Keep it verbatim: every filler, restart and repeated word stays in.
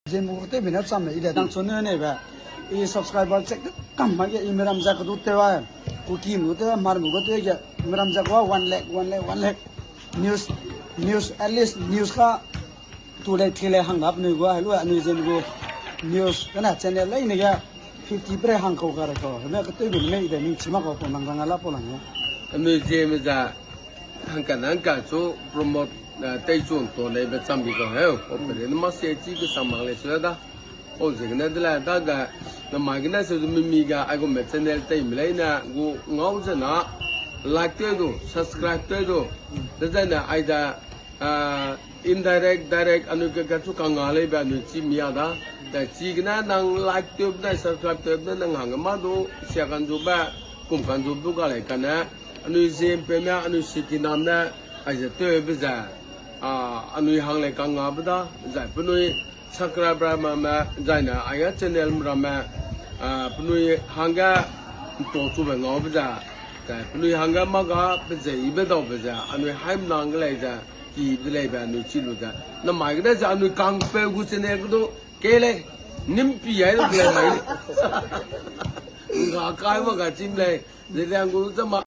Zeme gu tew bine cham le i de dang chu ne neibe. I subscriber check de kam ma ge i meram za kedu tew ai. Kuki mu tew, Hmar mu gu tew ge meram za kua one lakh, one lakh, one lakh. News, news, at least news ka tu le thi le hang da penui gu, hello, anui zeme gu news kane channel leine ge fifty pre hang kau ka re kau. Heme ketew bine i de ning chi ma kau pau nang rang a la pau lang ge. Anui zeme za hangka hangka chu promote, eh, tei chun to leibe cham bi kau heu. O pere ne ma se chi ke sam mak lei su da. O ziegene de la da ga, namai gene se du mimi ga, aigum me channel teime leine gu ngau ze na, like tew du, subscribe tew du. Dezaine ai da, ah, indirect, direct, anui ke kachu kanga leibe anui chi mi a da. Da chigene nang like tewbe ne, subscribe tewbe ne, nang hangge ma du, sia kanzube, kum kanzube du ga lei kane, anui ziempeume, anui sikinam ne, aize tewbe ze, ah, anui hang lei kangabe da, zai penui subscribe ramme, zaine aige channel ramme, ah, penui hangge nto chube ngaube ze, zai penui hangge mâ ga pezeibe daube ze, anui haimnang ge lei ze, ki de leibe anui chi lu ze. Namai gene ze anui kangpeu gu channel ke du, ke lei, nimpi ai du ke lei mai. Nga kai ma ga chim lei, ze liang gu ze ma